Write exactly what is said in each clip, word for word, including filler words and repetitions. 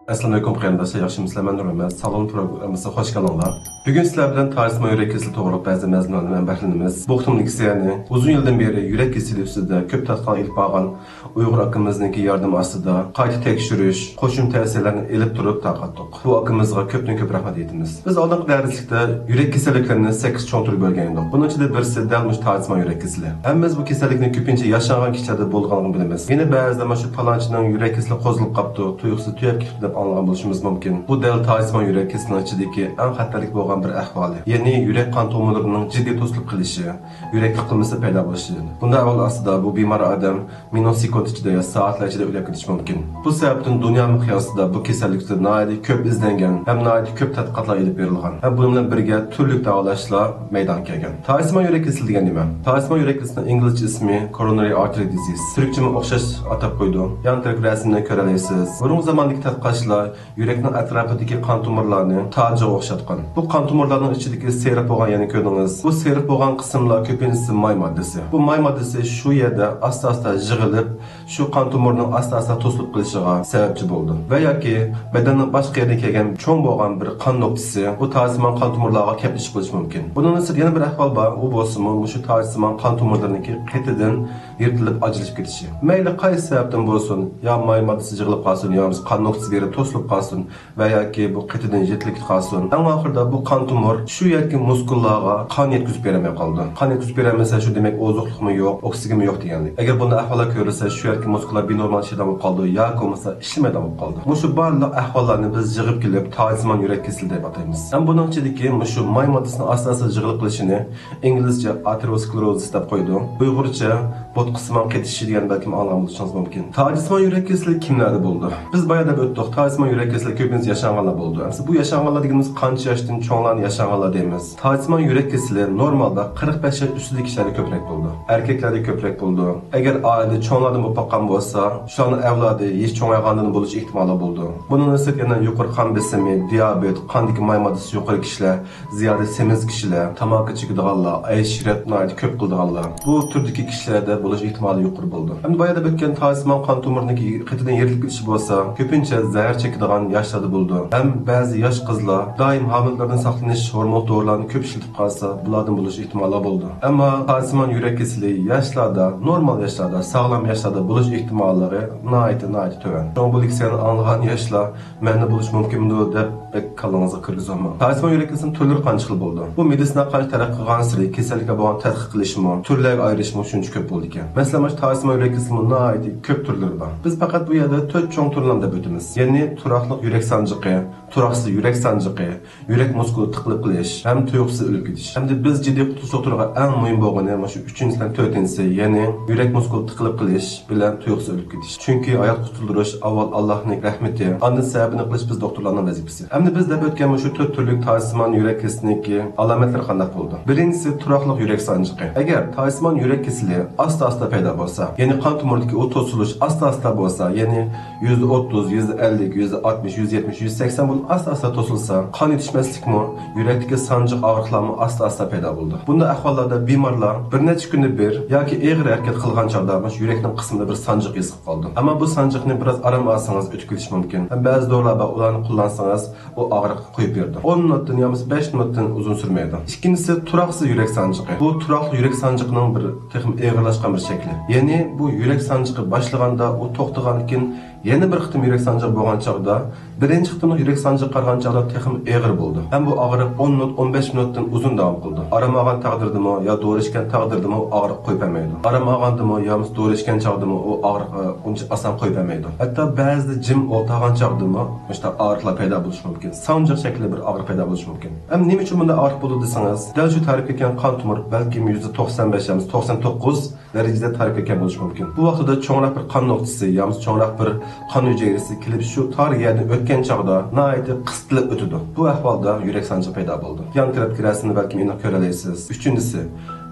ئەسسالامۇئەلەيكۇم قېرىنداشلار، ياخشىمۇسىلەر؟ مەن نۇرمەمەت. ساغلام پروگراممىسىغا خوش كەلدىڭلار. بۈگۈن سىلەر بىلەن تارسىمان يۈرەك كېسىلى توغرۇلۇق بەزى مەزمۇنلار بىلەن بەھرىلىنىمىز. بۇ قېتىملىق سېھارنى ئۇزۇن يىلدىن بېرى يۈرەك كېسىلى ئۈستىدە كۆپ تەتقىقات ئېلىپ بارغان ئۇيغۇر ئاكىمىزنىڭكى ياردىمى ئاستىدا قايتا تەكشۈرۈش، قوشۇمچە تەۋسىيەلەرنى ئېلىپ تۇرۇپ تارقاتتۇق. بۇ ئاكىمىزغا كۆپتىن كۆپ رەھمەت ئېيتىمىز. بىز ئالدىنقى دەرسلىكتە يۈرەك كېسەللىكلىرىنى سەككىز چوڭ تۈرگە بۆلگەن ئىدۇق. بۇنىڭ ئىچىدە بىرسى دەل مۇشۇ تارسىمان يۈرەك كېسىلى. ھەممىمىز بۇ كېسەللىكنى كۆپىنچە ياشانغان كىشىلەردە بولىدىغانلىقىنى بىلىمىز. يەنە بەزىلەر مانا شۇ پالانچىنىڭ يۈرەك كېسىلى قوزغىلىپ قاپتۇ، تۇيۇقسىز تۈگەپ كېتىپتۇ دەپ ئاڭلىغان بولۇشىمىز مۇمكىن. بۇ دەل تارسمان يۈرەك كېسىلىنىڭ ئىچىدىكى ئەڭ خەتەرلىك بولغان بىر ئەھۋالى. يەنى يۈرەك قان تومۇرلىرىنىڭ جىددىي توسۇلۇپ قېلىشى، يۈرەك قىلمىسى پەيدا بولۇشى. بۇنداق ئەھۋال ئاستىدا بۇ بىمار ئادەم مىنۇت سېكۇنت ئىچىدە يا سائەتلەر ئىچىدە ئۆلۈپ كېتىشى مۇمكىن. بۇ سەۋەبتىن دۇنيا مىقياسىدا بۇ كېسەللىك ئۈستىدە ناھايىتى كۆپ ئىزدەنگەن ھەم ناھايىتى كۆپ تەتقىقاتلار ئېلىپ بېرىلغان. ھەم بۇنىڭ بىلەن بىرگە تۈرلۈك داۋالاشلار مەيدانغا كەلگەن. تارسمان يۈرەك كېسىلى دېگەن نېمە؟ تارسمان يۈرەك كېسىلىنىڭ ئىنگلىزچە ئىسمى coronary artery disease. تۈركچىمۇ ئوخشاش ئاتاپ قويىدۇ. يان تەرەپ رەسىمدە كۆرەلەيسىز. بۇرۇنقى زاماندىكى تەتقىقاتچىلار يۈرەكنىڭ ئەتراپىدىكى قان تومۇرلارنى تاجىغا ئوخشاتقان. بۇ قان تومۇرلارنىڭ ئىچىدىكى سېرىق بولغان يەرنى كۆردىڭىز. بۇ سېرىق بولغان قىسىملار كۆپىنچىسى ماي ماددىسى. بۇ ماي ماددىسى شۇ يەردە ئاستا-ئاستا يىغىلىپ، شۇ قان تومۇرنىڭ ئاستا-ئاستا توسۇلۇپ قېلىشىغا سەۋەبچى بولىدۇ. ۋە ياكى بەدەننىڭ باشقا يېرىدىن كەلگەن چوڭ بولغان بىر قان نۆكتىسى بۇ تارسمان قان تومۇرلارغا كەپلىشىپ قېلىشى مۇمكىن. بۇنىڭدىن سىرت يەنە بىر ئەھۋال بار. ئۇ بولسىمۇ مۇشۇ تارسمان قان تومۇرلىرىنىڭكى قېتىدىن يىرتىلىپ ئاجرىلىپ كېتىشى. مەيلى قايسى سەۋەبتىن بولسۇن، يا ماي ماددىسى يىغىلىپ قالسۇن، يا بولمىسا قان نۆكتىسى بىر يېرى توسۇلۇپ قالسۇن ۋە ياكى بۇ قېتىدىن يىرتىلىپ كېتىپ قالسۇن. ئەڭ ئاخىرىدا بۇ قان تومۇر شۇ يەردىكى مۇسكۇللارغا قان يەتكۈزۈپ بېرەلمەي قالىدۇ. قان يەتكۈزۈپ بېرەلمىسە، شۇ دېمەك ئوزۇقلۇقمۇ يوق، ئوكسىگېنمۇ يوق دېگەنلىك. ئەگەر بۇنداق ئەھۋاللار كۆرۈلسە، شۇ يەردىكى مۇسكۇللار بىنورمال ئىشلەيدىغان بولۇپ قالىدۇ ياكى بولمىسا ئىشلىمەيدىغان بولۇپ قالىدۇ. مۇشۇ بارلىق ئەھۋاللارنى بىز يىغىپ كېلىپ تارسمان يۈرەك كېسىلى دەپ ئاتايمىز. ھەم بۇنىڭ ئىچىدىكى مۇشۇ ماي ماددىسىنىڭ ئاستا-ئاستا يىغىلىپ قېلىشىنى ئىنگلىزچە ئاتېروسكلېروزىس دەپ قويىدۇ. ئۇيغۇرچە بوتقىسىمان قېتىشىش دېگەن بەلكىم ئاڭلىغان بولۇشىڭىز مۇمكىن. تارسمان يۈرەك كېسىلى كىملەردە بولىدۇ؟ بىز بايا دەپ ئۆتتۇق، تارسمان يۈرەك كېسىلى كۆپىنچە ياشانغانلار بولىدۇ. ئەمسە بۇ ياشانغانلار دېگىنىمىز قانچە ياشتىن چوڭلارنى ياشانغانلار دەيمىز. تارسمان يۈرەك كېسىلى نورمالدا قىرىق بەش ياش ئۈستىدىكى كىشىلەردە كۆپرەك بولىدۇ. ئەركەكلەردە كۆپرەك بولىدۇ. ئەگەر ئائىلىدە چوڭلاردىن بولۇپ باققان بولسا، شۇلارنىڭ ئەۋلادى يېشى چوڭايغاندىن بولۇش ئېھتىمالى بولىدۇ. بۇنىڭدىن سىرت يەنە يۇقىرى قان بېسىمى، دىيابېت، قاندىكى ماي ماددىسى يۇقىرى كىشىلەر، زىيادە سېمىز كىشىلەر، تاماكا چېكىدىغانلار، ئەيش-ئىشرەت ناھايىتى كۆپ قىلىدىغانلار، بۇ تۈردىكى كىشىلەردە بولۇش ئېھتىمالى يۇقىرى بولىدۇ. ئەمدى بايا دەپ ئۆتكەن تارسمان قان تومۇرىنىڭ قېتىدىن يېرىلىپ كېتىشى بولسا، كۆپىنچە زەھەر چېكىدىغان ياشلاردا بولىدۇ. ھەم بەزى ياش قىزلار دائىم ھامىلىدارلىقتىن ساقلىنىش ھورمونلۇق دورىلارنى كۆپ ئىشلىتىپ قالسا، بۇلاردىن بولۇش ئېھتىمالى بولىدۇ. ئەمما تارسمان يۈرەك كېسىلى ياشلاردا، نورمال ياشلاردا، ساغلام ياشلاردا بولۇش ئېھتىماللىقى ناھايىتى، ناھايىتى تۆۋەن. شۇڭا بۇ لېكسىيەنى ئاڭلىغان ياشلار مەندە بولۇش مۇمكىنمىدۇ دەپ بەك كاللىڭىزغا كىرگۈزۈڭلار. تارسمان يۈرەك كېسىلىنىڭ تۈرلىرى قانچە خىل بولىدۇ؟ بۇ مېدىتسىنا قانچە تەرەققىي قىلغانسېرى كېسەللىككە بولغان تەتقىق قىلىشمۇ، تۈرلەرگە ئايرىشمۇ شۇنچە كۆپ بولىدىكەن. مەسىلەن، مانا شۇ تارسمان يۈرەك كېسىلىنىڭ ناھايىتى كۆپ تۈرلىرى بار. بىز پەقەت بۇ يەردە تۆت چوڭ تۈرنى دەپ ئۆتىمىز. يەنى تۇراقلىق يۈرەك سانجىقى، تۇراقسىز يۈرەك سانجىقى، يۈرەك مۇسكۇلى تىقىلىپ قېلىش ھەم تۇيۇقسىز ئۆلۈپ كېتىش. ئەمدى بىز جىددىي قۇتۇلۇش دوختۇرىغا ئەڭ مۇھىم بولغىنى مانا شۇ ئۈچىنچىسى بىلەن تۆتىنچىسى، يەنى يۈرەك مۇسكۇلى تىقىلىپ قېلىش بىلەن تۇيۇقسىز ئۆلۈپ كېتىش. چۈنكى ھايات قۇتۇلدۇرۇش ئاۋۋال ئاللاھنىڭ رەھمىتى، ئاندىن سەۋەبىنى قىلىش بىز دوختۇرلارنىڭ ۋەزىپىسى. ئەمدى بىز دەپ ئۆتكەن مۇشۇ تۆت تۈرلۈك تارسمان يۈرەك كېسىلىنىڭكى ئالامەتلىرى قانداق بولىدۇ؟ بىرىنچىسى تۇراقلىق يۈرەك سانجىقى. ئەگەر تارسمان يۈرەك كېسىلى ئاستا-ئاستا پەيدا بولسا، يەنى قان تومۇرىدىكى ئۇ توسۇلۇش ئاستا-ئاستا بولسا، يەنى يۈزدە ئوتتۇز، يۈزدە ئەللىك، يۈزدە ئاتمىش، يۈز يەتمىش، يۈز سەكسەن بولۇپ ئاستا-ئاستا توسۇلسا، قان يېتىشمەسلىكمۇ، يۈرەكتىكى سانجىق ئاغرىقلارمۇ ئاستا-ئاستا پەيدا بولىدۇ. بۇنداق ئەھۋاللاردا بىمارلار بىر نەچچە كۈندە بىر ياكى ئېغىر ھەرىكەت قىلغان چاغدا مانا شۇ يۈرەكنىڭ قىسمىدا بىر سانجىق ھېس قىلىپ قالىدۇ. ئەمما بۇ سانجىقنى بىراز ئارام ئالسىڭىز ئۆتۈپ كېتىشى مۇمكىن. ھەم بەزى دورىلار بار، ئۇلارنى قوللانسىڭىز ئۇ ئاغرىقنى قويۇپ بېرىدۇ. ئون مىنۇتتىن يا بولمىسا بەش مىنۇتتىن ئۇزۇن سۈرمەيدۇ. ئىككىنچىسى تۇراقسىز يۈرەك سانجىقى. بۇ تۇراقلىق يۈرەك سانجىقىنىڭ بىر تېخىمۇ ئېغىرلاشقان بىر شەكلى. يەنى بۇ يۈرەك سانجىقى باشلىغاندا، ئۇ توختىغاندىن كېيىن يەنە بىر قېتىم يۈرەك سانجىقى بولغان چاغدا، بىرىنچى قېتىملىق يۈرەك سانجىقىغا قارىغان چاغدا تېخىمۇ ئېغىر بولىدۇ. ھەم بۇ ئاغرىق ئون مىنۇت، ئون بەش مىنۇتتىن ئۇزۇن داۋام قىلىدۇ. ئارام ئالغان تەقدىردىمۇ يا دورا ئىچكەن تەقدىردىمۇ ئاغرىق قويۇپ بەرمەيدۇ. ئارام ئالغاندىمۇ يا بولمىسا دورا ئىچكەن چاغدىمۇ ئۇ ئاغرىق، ئە، ئۇنچە ئاسان قويۇپ بەرمەيدۇ. ھەتتا بەزىدە جىم ئولتۇرغان چاغدىمۇ مۇشۇنداق ئاغرىقلار پەيدا بولۇشى مۇمكىن. سانجىق شەكلىدە بىر ئاغرىق پەيدا بولۇشى مۇمكىن. ئەمدى نېمە ئۈچۈن بۇنداق ئاغرىق بولىدۇ دېسىڭىز، دەل شۇ تارىپ كەتكەن قان تومۇر بەلكىم يۈزدە توقسان بەش يا توقسان توققۇز دەرىجىدە تارىپ كەتكەن بولۇشى مۇمكىن. بۇ ۋاقتىدا چوڭراق بىر قان نۆكتىسى يا بولمىسا چوڭراق بىر قان ھۈجەيرىسى كېلىپ شۇ تار يەردىن ئۆتكەن چاغدا ناھايىتى قىستىلىپ ئۆتىدۇ. بۇ ئەھۋالدا يۈرەك سانجىقى پەيدا بولىدۇ. يان تەرەپتىكى رەسىمنى بەلكىم ئېنىق كۆرەلەيسىز. ئۈچىنچىسى،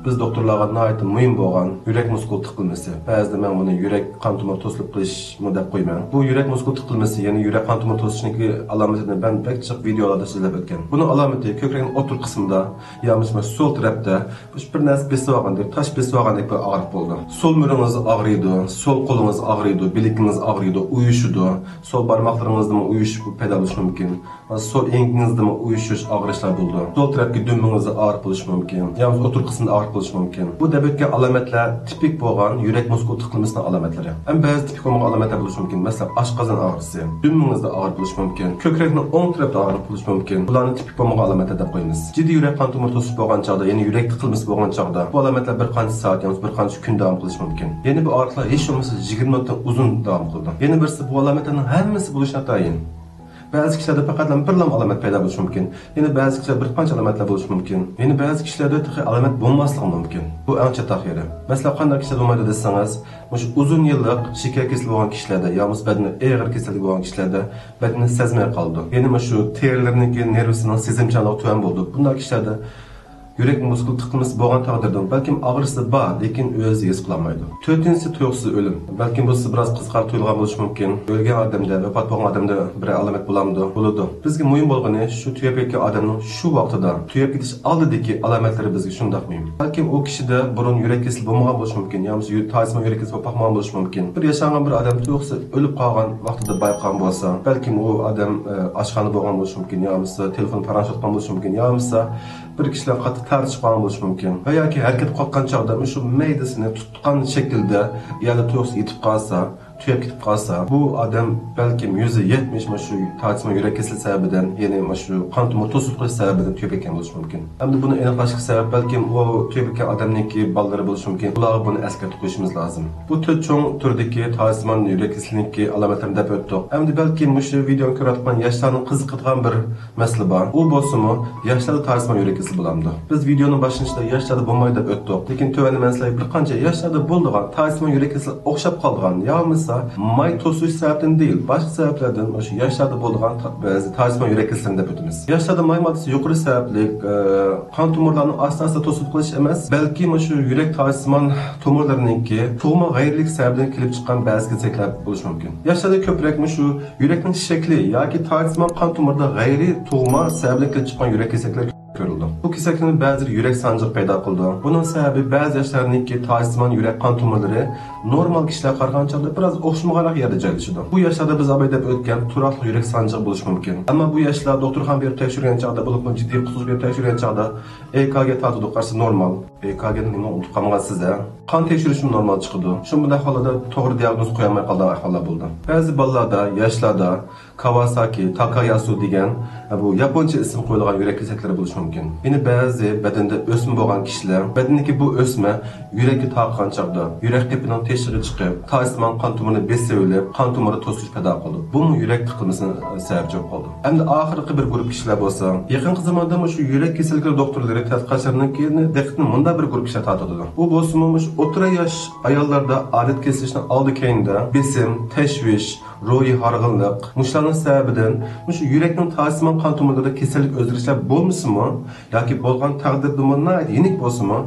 بىز دوختۇرلارغا ناھايىتى مۇھىم بولغان يۈرەك مۇسكۇل تىقىلمىسى. بەزىدە مەن بۇنى يۈرەك قان تومۇر توسۇلۇپ قېلىشمۇ دەپ قويىمەن. بۇ يۈرەك مۇسكۇل تىقىلمىسى، يەنى يۈرەك قان تومۇر توسۇشنىڭكى ئالامىتىنى مەن بەك جىق ۋىدېئولاردا سۆزلەپ ئۆتكەن. بۇنىڭ ئالامىتى كۆكرەكنىڭ ئوتتۇرا قىسمىدا، يا بولمىسا سول تەرەپتە بىر نەرسە بېسىۋالغاندەك، تاش بېسىۋالغاندەك بىر ئاغرىق بولىدۇ. سول مۈرىڭىز ئاغرىيدۇ، سول قولىڭىز ئاغرىيدۇ، بىلىكىڭىز ئاغرىيدۇ، ئۇيۇشىدۇ. سول بارماقلىرىڭىزدىمۇ ئۇيۇشۇش پەيدا بولۇشى مۇمكىن. سول ئېڭىكىڭىزدىمۇ ئۇيۇشۇش، ئاغرىشلار بولىدۇ. سول تەرەپكى دۈمبىڭىزدە ئاغرىق بولۇشى مۇمكىن. يا بولمىسا ئوتتۇرا قىسمىدا ئاغرىق بولۇشى مۇمكىن. بۇ دەپ ئۆتكەن ئالامەتلەر تىپىك بولغان يۈرەك مۇسكۇل تىقىلمىسىنىڭ ئالامەتلىرى. ئەمما بەزى تىپىك بولمىغان ئالامەتلەر بولۇشى مۇمكىن. مەسىلەن، ئاشقازان ئاغرىسى، دۈمبىڭىزدە ئاغرىق بولۇشى مۇمكىن، كۆكرەكنىڭ ئوڭ تەرەپتە ئاغرىق بولۇشى مۇمكىن. بۇلارنى تىپىك بولمىغان ئالامەتلەر دەپ قويىمىز. جىددىي يۈرەك قان تومۇر توسۇش بولغان چاغدا، يەنى يۈرەك تىقىلمىسى بولغان چاغدا بۇ ئالامەتلەر بىر قانچە سائەت يا بىر قانچە كۈن داۋام قىلىشى مۇمكىن. يەنى بۇ ئاغرىقلار ھېچ بولمىسا يىگىرمە مىنۇتتىن ئۇزۇن داۋام قىلىدۇ. يەنە بىرسى، بۇ ئالامەتلەرنىڭ ھەممىسى بولۇشى ناتايىن. بەزى كىشىلەردە پەقەتلا بىرلا ئالامەت پەيدا بولۇشى مۇمكىن. يەنە بەزى كىشىلەردە بىر قانچە ئالامەتلەر بولۇشى مۇمكىن. يەنە بەزى كىشىلەردە تېخى ئالامەت بولماسلىقى مۇمكىن. بۇ ئەڭ چاتاق يېرى. مەسىلەن، قانداق كىشىلەردە بولمايدۇ دېسىڭىز، مۇشۇ ئۇزۇن يىللىق شېكەر كېسىلى بولغان كىشىلەردە يا بولمىسا بەدىنىدە ئېغىر كېسەللىك بولغان كىشىلەردە بەدىنى سەزمەي قالىدۇ. يەنە مۇشۇ تېرىلىرىنىڭكى نېرۋىسىنىڭ سېزىمچانلىقى تۆۋەن بولىدۇ. بۇنداق كىشىلەردە يۈرەك مۇسكۇل تىقىلمىسى بولغان تەقدىردىمۇ، بەلكىم ئاغرىقى بار، لېكىن ئۆزى ھېس قىلالمايدۇ. تۆتىنچىسى، تۇيۇقسىز ئۆلۈم. بەلكىم بۇ سىز بىراز قىزىقارلىق تۇيۇلغان بولۇشى مۇمكىن. ئۆلگەن ئادەمدە، ۋاپات بولغان ئادەمدە بىرەر ئالامەت بولامدۇ؟ بولىدۇ. بىزگە مۇھىم بولغىنى شۇ تۈگەپ كەتكەن ئادەمنىڭ شۇ ۋاقتىدا، تۈگەپ كېتىش ئالدىدىكى ئالامەتلىرى بىزگە شۇنداق مۇھىم. بەلكىم ئۇ كىشىدە بۇرۇن يۈرەك كېسىلى بولمىغان بولۇشى مۇمكىن، يا بولمىسا يۈ-، تايسىمان يۈرەك كېسىلى بولۇپ باقمىغان بولۇشى مۇمكىن. بىر ياشانغان بىر ئادەم تۇيۇقسىز ئۆلۈپ قالغان ۋاقتىدا بايقىغان بولسا، بەلكىم ئۇ ئادەم، ئە، ئاشخانىدا بولغان بولۇشى مۇمكىن، يا بولمىسا تېلېفون پاراڭلىشىۋاتقان بولۇشى مۇمكىن، يا بولماسا بىر كىشىلەر قاتتىق تەر چىققان بولۇشى مۇمكىن. ۋە ياكى ھەرىكەت قىلىۋاتقان چاغدا مۇشۇ مەيدىسىنى تۇتقان شەكىلدە يەردە تۇيۇقسىز يېتىپ قالسا، تۈگەپ كېتىپ قالسا، بۇ ئادەم بەلكىم يۈزدە يەتمىش مۇشۇ تايسىمان يۈرەك كېسىلى سەۋەبىدىن، يەنى مۇشۇ قان تومۇر توسۇلۇپ قېلىش سەۋەبىدىن تۈگەپ كەتكەن بولۇشى مۇمكىن. ئەمدى بۇنى ئېنىقلاشلىق سەۋەب، بەلكىم ئۇ تۈگەپ كەتكەن ئادەمنىڭكى بالىلىرى بولۇشى مۇمكىن. ئۇلارغا بۇنى ئەسكەرتىپ قويۇشىمىز لازىم. بۇ تۆت چوڭ تۈردىكى تايسىمان يۈرەك كېسىلىنىڭكى ئالامەتلىرىنى دەپ ئۆتتۇق. ئەمدى بەلكىم مۇشۇ ۋىدېونى كۆرۈۋاتقان ياشلارنىڭ قىزىقىدىغان بىر مەسىلە بار. ئۇ بولسىمۇ، ياشلاردا تايسىمان يۈرەك كېسىلى بولامدۇ؟ بىز ۋىدېونىڭ باشلىنىشىدا ياشلاردا بولمايدۇ دەپ ئۆتتۇق. لېكىن تۆۋەندە مەن سىلەرگە بىر قانچە ياشلاردا بولىدىغان تايسىمان يۈرەك كېسىلى ئوخشاپ قالىدىغان يا بولمىسا ماي توسۇش سەۋەبىدىن دېيىل، باشقا سەۋەبلەردىن مۇشۇ ياشلاردا بولىدىغان تا-، بەزى تايسىمان يۈرەك كېسىلىنى دەپ ئۆتىمىز. ياشلاردا ماي ماددىسى يۇقىرى سەۋەبلىك، ئە، قان تومۇرلارنىڭ ئاستا-ئاستا توسۇلۇپ قېلىشى ئەمەس، بەلكى مۇشۇ يۈرەك تايسىمان تومۇرلىرىنىڭكى تۇغما غەيرىيلىك سەۋەبىدىن كېلىپ چىققان بەزى كېسەكلەر بولۇشى مۇمكىن. ياشلاردا كۆپرەك مۇشۇ يۈرەكنىڭ شەكلى ياكى تايسىمان قان تومۇرىدا غەيرىي تۇغما سەۋەبلىك كېلىپ چىققان يۈرەك كېسەكلىرى كۆرۈلىدۇ. بۇ كېسەكلەرنىڭ بەزىلىرى يۈرەك سانجىقى پەيدا قىلىدۇ. بۇنىڭ سەۋەبى بەزى ياشلارنىڭكى تايسىمان يۈرەك قان تومۇرلىرى نورمال كىشىلەرگە قارىغان چاغدا بىراز ئوخشىمىغانراق يەردە جايلىشىدۇ. بۇ ياشلاردا بىز ئاباي دەپ ئۆتكەن تۇراقلىق يۈرەك سانجىقى بولۇشى مۇمكىن. ئەمما بۇ ياشلار دوختۇرخانىغا بېرىپ تەكشۈرگەن چاغدا، بولۇپمۇ جىددىي قۇسۇر بېرىپ تەكشۈرگەن چاغدا ئېكاگې تارتىدۇ، قارىسا نورمال. ئېكاگېنى نېمە ئۇنتۇپ قالمىغانسىز ھە؟ قان تەكشۈرۈشمۇ نورمال چىقىدۇ. شۇ بۇنداق ئەھۋاللاردا توغرا دىياگنوز قويالماي قالىدىغان ئەھۋاللار بولىدۇ. بەزى بالىلاردا، ياشلاردا كاۋاساكى، تاكاياسۇ دېگەن، بۇ ياپونچە ئىسىم قويۇلغان يۈرەك كېسەكلىرى بولۇشى مۇمكىن. يەنە بەزى بەدەندە ئۆسمە بولغان كىشىلەر، بەدىنىدىكى بۇ ئۆسمە يۈرەككە تارتقان چاغدا، يۈرەك قېپىنىڭ تېشىغا چىقىپ، تايسىمان قان تومۇرىنى بېسىۋېلىپ، قان تومۇرى توسۇلۇش پەيدا قىلىدۇ. بۇمۇ يۈرەك تىقىلمىسىنىڭ سەۋەبچى بولۇپ قالىدۇ. ئەمدى ئاخىرقى بىر گۇرۇپپا كىشىلەر بولسا، يېقىنقى زاماندا مۇشۇ يۈرەك كېسەللىكلىرى دوختۇرلىرى تەتقىقاتچىلارنىڭكى دىققىتىنى مۇنداق بىر گۇرۇپپا كىشىلەر تارتىۋاتىدۇ. ئۇ بولسىمۇ مۇشۇ ئوتتۇرا ياش ئاياللاردا ئادەت كېسىلىشنىڭ ئالدى كەينىدە بېسىم، تەشۋىش، روھىي ھارغىنلىق، مۇشۇلارنىڭ سەۋەبىدىن مۇشۇ يۈرەكنىڭ تايسىمان قان تومۇرلىرىدا كېسەللىك ئۆزگىرىشلەر بولمىسىمۇ ياكى بولغان تەقدىردىمۇ ناھايىتى يېنىك بولسىمۇ،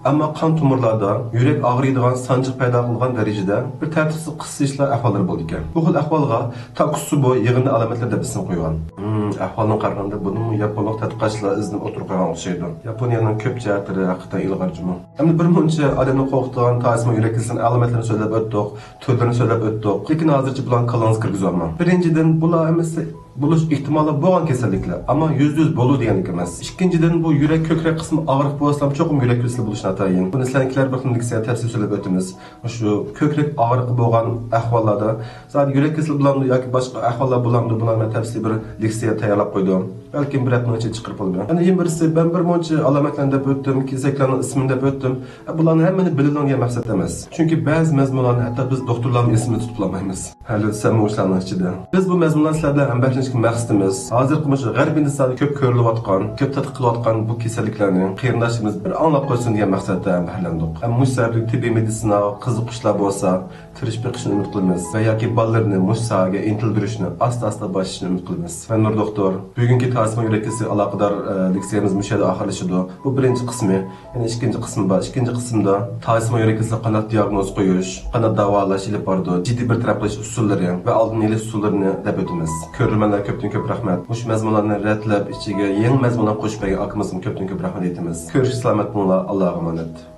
ئەمما قان تومۇرلاردا يۈرەك ئاغرىيدىغان سانجىق پەيدا قىلغان دەرىجىدە بىر تەرتىپسىز قىسىشلار ئەھۋاللىرى بولىدىكەن. بۇ خىل ئەھۋالغا تاكۇتسۇبو يىغىندى ئالامەتلىرى دەپ ئىسىم قويغان. ھىم، ئەھۋالدىن قارىغاندا بۇنىمۇ ياپونلۇق تەتقىقاتچىلار ئىزدىنىپ ئوتتۇرىغا قويغان ئوخشايدۇ. ياپونىيەنىڭ كۆپ جەھەتلىرى ھەقىقەتەن ئىلغار جۇمۇ. ئەمدى بىر مۇنچە ئادەمنى قورقۇتىدىغان تايسىمان يۈرەك كېسىلىنىڭ ئالامەتلىرىنى سۆزلەپ ئۆتتۇق، تۈرلىرىنى سۆزلەپ ئۆتتۇق. لېكىن ھازىرچە بۇلارنى كاللىڭىزغا كىرگۈزۈۋالماڭ. بىرىنچىدىن، بۇلار ھەممىسى بولۇش ئېھتىمالى بولغان كېسەللىكلەر، ئەمما يۈزدە يۈز بولىدۇ دېگەنلىك ئەمەس. ئىككىنچىدىن، بۇ يۈرەك كۆكرەك قىسمى ئاغرىق بولسىلا چوقۇم يۈرەك كېسىلى بولۇشى ناتايىن. بۇنى سىلەرنىڭكىلەر بىر خىل لېكسىيە تەپسىلىي سۆزلەپ ئۆتىمىز. مۇشۇ كۆكرەك ئاغرىقى بولغان ئەھۋاللاردا زادى يۈرەك كېسىلى بولامدۇ ياكى باشقا ئەھۋاللار بولامدۇ، بۇلارنى مەن تەپسىلىي بىر لېكسىيە تەييارلاپ قويدۇم. بەلكىم بىر ھەپتىنىڭ ئىچىدە چىقىرىپ بولىمەن. يەنە يەنە بىرسى، مەن بىر مۇنچە ئالامەتلەرنى دەپ ئۆتتۈم، كېسەكلەرنىڭ ئىسمىنى دەپ ئۆتتۈم. بۇلارنى ھەممىنى بىلىدۇ دېگەن مەقسەت ئەمەس. چۈنكى بەزى مەزمۇنلارنى ھەتتا بىز دوختۇرلارمۇ ئېسىمىزدە تۇتۇپ بولالمايمىز. ھەل ئۆتسەممۇ ئۇشلارنىڭ ئىچىدە. بىز بۇ مەزمۇنلار سىلەر بىلەن ھەمبەھسلىشىشتىكى مەقسىتىمىز، ھازىرقى مۇشۇ غەربىي ھىندىستاندا كۆپ كۆرۈلۈۋاتقان، كۆپ تەتقىق قىلىۋاتقان بۇ كېسەللىكلەرنى قېرىنداشلىرىمىز بىر ئاڭلاپ قويسۇن دېگەن مەقسەتتە ھەمبەھسلەندۇق. ھەم مۇشۇ سەۋەبلىك تېببىي مېدىتسىناغا قىزىققۇچىلار بولسا، تىرىشىپ بېقىشىنى ئۈمىد قىلىمىز ۋە ياكى بالىلىرىنى مۇشۇ ساھەگە ئىنتىلدۈرۈشنى ئاستا-ئاستا باشلىشىنى ئۈمىد قىلىمىز. مەن نۇر دوختۇر. بۈگۈنكى تايسىمان يۈرەك كېسىلىگە ئالاقىدار، ئە، لېكسىيەمىز مۇشۇ يەردە ئاخىرلىشىدۇ. بۇ بىرىنچى قىسمى. يەنە ئىككىنچى قىسمى بار. ئىككىنچى قىسىمدا تايسىمان يۈرەك كېسىلىگە قانداق دىياگنوز قويۇش، قانداق داۋالاش ئېلىپ بارىدۇ، جىددىي بىر تەرەپ قىلىش ئۇسۇللىرى ۋە ئالدىنى ئېلىش ئۇسۇللىرىنى دەپ ئۆتىمىز. كۆرۈرمەنلەرگە كۆپتىن كۆپ رەھمەت. مۇشۇ مەزمۇنلارنى رەتلەپ، ئىچىگە يېڭى مەزمۇنلار قوشۇپ بەرگەن ئاكىمىزغىمۇ كۆپتىن كۆپ رەھمەت ئېيتىمىز. كۆرۈشكە سالامەت بولۇڭلار. ئاللاغا ئامانەت.